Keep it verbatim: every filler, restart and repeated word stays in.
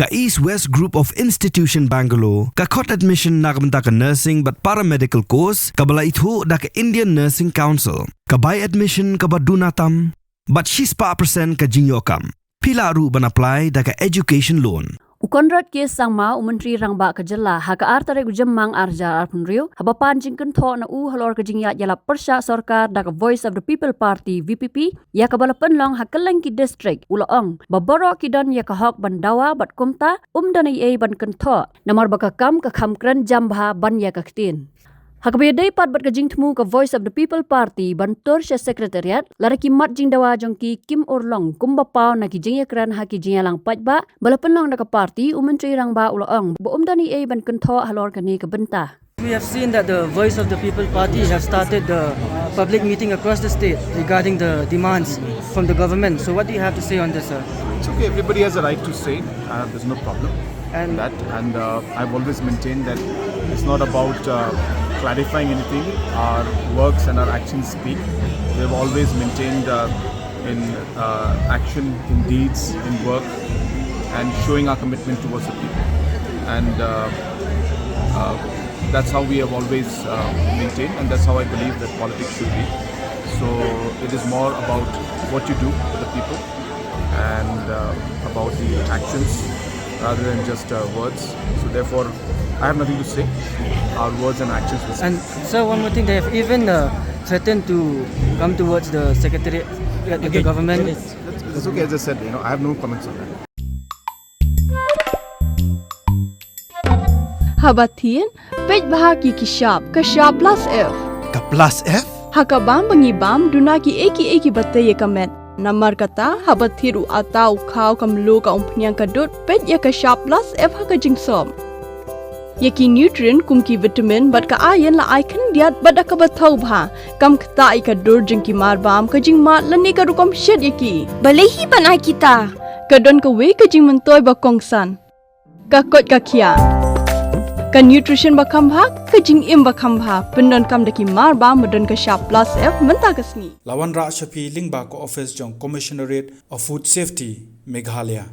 Ka East West Group of Institution Bangalore ka khot admission na ka bynta ka nursing bad paramedical course kaba la ithuh da ka Indian Nursing Council. Ka bai admission kaba duna tam bad shispah percent ka jingïoh kam. Phi lah ruh ban apply da ka education loan. U Conrad K Sangma, u Myntri Rangbah ka Jylla, ha ka ar tarik u Jymmang ar hajar arphew hynriew, haba pan jingkynthoh na u halor ka jingïaid ïalap pyrshah sorkar da ka Voice of the People Party, V P P, ïa kaba la pynlong ha kylleng ki district, u la ong ba baroh ki don ïa ka hok ban dawa bad kumta um don ei ei ban kynthoh, namar ba ka kam ka kham kren jam bha ban ïa ka ktien. Ha kaba ïadei pat bad ka jingthmu ka Voice of the People Party ban tur sha Secretariat, lada ki mat jingdawa jong ki kim urlong kumba paw na ki jingïakren ha ki jingïalang paidbah ba la pynlong da ka party, u Myntri Rangbah u la ong ba um don ei ei ban kynthoh halor kane ka bynta. We have seen that the Voice of the People Party have started the public meeting across the state regarding the demands from the government. So what do you have to say on this, sir? It's okay. Everybody has a right to say. Uh, there's no problem in that. And uh, I've always maintained that it's not about uh, clarifying anything. Our works and our actions speak. We've always maintained uh, in uh, action, in deeds, in work, and showing our commitment towards the people. And uh, uh, that's how we have always uh, maintained, and that's how I believe that politics should be. So it is more about what you do for the people and uh, about the actions rather than just uh, words. So therefore, I have nothing to say. Our words and actions will. And sir, one more thing, they have even uh, threatened to come towards the secretariat with the government. It's, it's okay, as I said, you know, I have no comments on that. Haba thied, peit bha ïa ki shap, ka shap plus F. Ka plus F? Ha ka bam ba ngi bam, duna ki ei ki ei kiba tei ïa ka met. Namar kata, haba thied u atta, u khaw, ka mluh, ka umphniang, ka dud, peit ïa ka shap plus F ha ka jingsop. Ïa ki nutrient kum ki vitamin bad ka iron la ai khyndiat bad da kaba thaw bha. Kam ktah ïa ka dur jong ki marbam, ka jingmad lane ka rukom shet ïa ki. Balei hi ban ai kita? Ka don kawei ka jingmyntoi ba kongsan. Ka koit ka khiah. Ka nutrition ba kham bha, ka jingim ba kham bha. Pyndonkam da ki marbam ba don ka shap plus F mynta ka sngi. La wanrah sha phi lyngba ka office jong Commissionerate of Food Safety, Meghalaya.